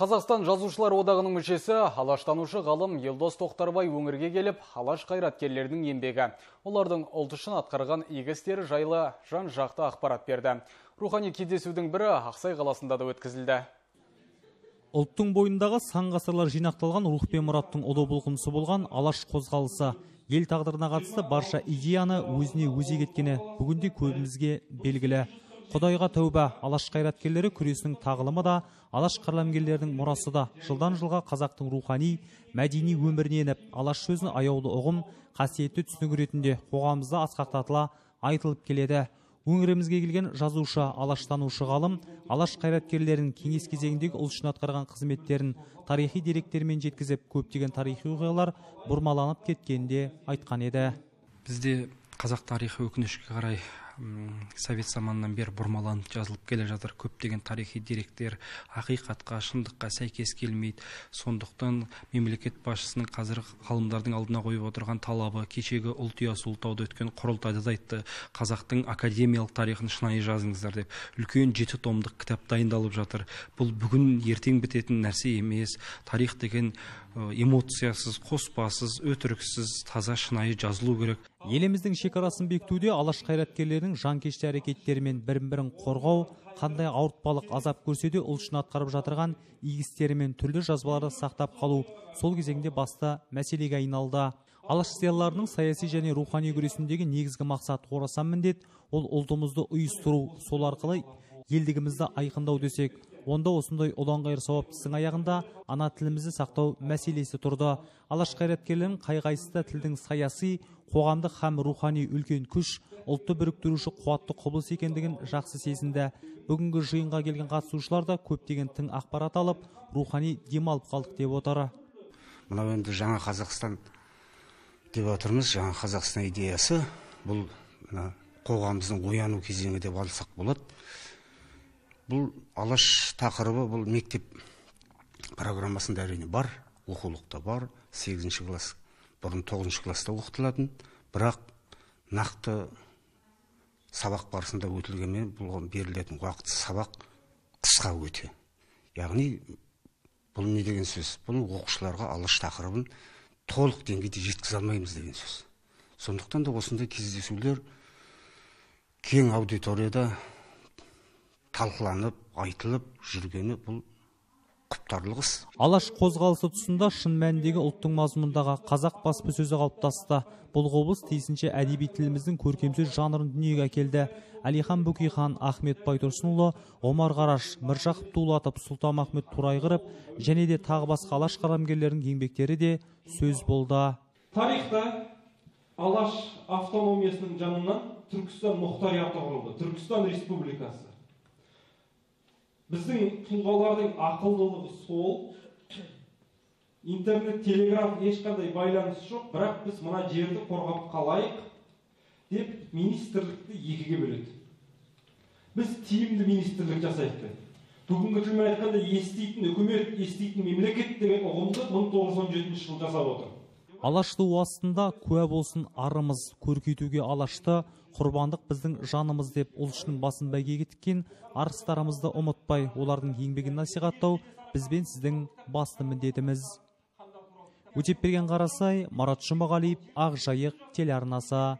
Қазақстан Жазушылар одағының мүшесі, алаштанушы ғалым Елдос Тоқтарбай өңірге келіп, алаш қайраткерлерінің еңбегі, олардың ұлт үшін атқарған игі істері жайлы жан-жақты ақпарат берді. Рухани кездесудің бірі Ақсай қаласында да өткізілді. Ұлттың бойындағы сан ғасырлар жинақталған рух пен мұраттың ұлы бұлқынысы болған алаш қозғалысы ел тағдырына қатысты барша идеяны өзіне өзек еткені бүгінде көбімізге белгілі. Құдайға тәуба, алаш қайраткерлері күресінің тағылымы да, алаш қаламгерлерінің мұрасы да жылдан жылға қазақтың рухани, мәдени өміріне еніп, алаш сөзін аяулы ұғым, қасиетті түсінік ретінде қоғамымызда асқақтатыла айтылып келеді. Өңірімізге келген жазушы, алаштанушы ғалым, алаш қайраткерлерінің кеңес кезеңіндегі ұлт үшін атқарған қызметтерін тарихи деректермен жеткізіп, көптеген тарихи оқиғалар бұрмаланып кеткенін де айтқан еді. Бізде қазақ тарихы өкінішке қарай совет заманынан бері бұрмаланып жазылып келе жатыр. Көптеген тарихи деректер ақиқатқа, шындыққа сәйкес келмейді. Сондықтан мемлекет басшысының қазір ғалымдардың алдына қойып отырған талабы, кешегі ұлт ұясы Ұлытауда өткен құрылтайда да айтты, қазақтың академиялық тарихын шынайы жазыңыздар деп. Үлкен 7 томдық кітап дайындалып жатыр. Бұл бүгін ертең бітетін нәрсе емес. Тарих деген эмоциясыз, қоспасыз, өтіріксіз, таза шынайы жазылу керек. Еліміздің шекарасын бекітуде алаш қайраткерлерінің жанкешті әрекеттерімен бірін-бірін қорғау, қандай ауыртпалық азап көрсе де ұлт үшін атқарып жатырған игі істерімен түрлі жазбаларды сақтап қалу сол кезеңде басты мәселеге айналды. Алаш зиялыларының саяси және рухани күресіндегі негізгі мақсат орасан міндет, ол ұлтымызды ұйыстыру, сол арқылы елдігімізді айқындау десек, онда осындай ұланғайыр сауапты істің аяғында ана тілімізді сақтау мәселесі тұрды. Алаш қайраткерлерінің қай-қайсысы да тілдің саяси, қоғамдық һәм рухани үлкен күш, ұлтты біріктіруші қуатты құбылыс екендігін жақсы сезінді. Бүгінгі жиынға келген қатысушылар да көптеген тың ақпарат алып, рухани демалып қалдық деп отыр. Мынау енді жаңа Қазақстан деп отырмыз. Жаңа Қазақстан идеясы бұл мына қоғамымыздың ояну кезеңі деп алсақ болады. Бұл алаш тақырыбы бұл мектеп программасында әрине бар, оқулықта бар, 8 класс, бұрын 9 класста оқытылатын, бірақ нақты сабақ барысында өтілгенмен бұл берілетін уақыт сабақ қысқа өте. Яғни бұл не деген сөз? Бұл оқушыларға алаш тақырыбын толық деңгейде жеткізе алмаймыз деген сөз. Сондықтан да осындай кездесулер кең аудиторияда талқыланып, айтылып жүргені бұл құптарлық іс. Алаш қозғалысы тұсында шын мәніндегі ұлттың мазмұнындағы қазақ баспасөзі қалыптасты. Бұл құбылыс тиісінше әдеби тіліміздің көркемсөз жанрын дүниеге әкелді. Әлихан Бөкейхан, Ахмет Байтұрсынұлы, Омар Қараш, Міржақып Дулатов, Сұлтанмахмұт Торайғыров және де тағы басқа алаш қаламгерлерінің еңбектері де сөз болды. Тарихта алаш автономиясының жанынан Түркістан мұхтариаты құрылды, Түркістан Республикасы. Біздің тұлғалардың ақылдылығы сол, интернет, телеграф ешқандай байланыс жоқ, бірақ біз мына жерді қорғап қалайық деп министрлікті екіге бөледі. Біз тиімді министрлік жасайық деп. Бүгінгі тілмен айтқанда еститін үкімет, еститін мемлекет деген ұғымды 1917 жылы жасап отыр. Алаш туы астында куә болсын арымыз, көркейтуге алашты, құрбандық біздің жанымыз деп ұлт үшін басын бәйгеге тіккен арыстарымызды ұмытпай, олардың еңбегін насихаттау бізбен сіздің басты міндетіміз. Өтепберген Қарасай, Марат Жұмағалиев, Ақ Жайық телеарнасы.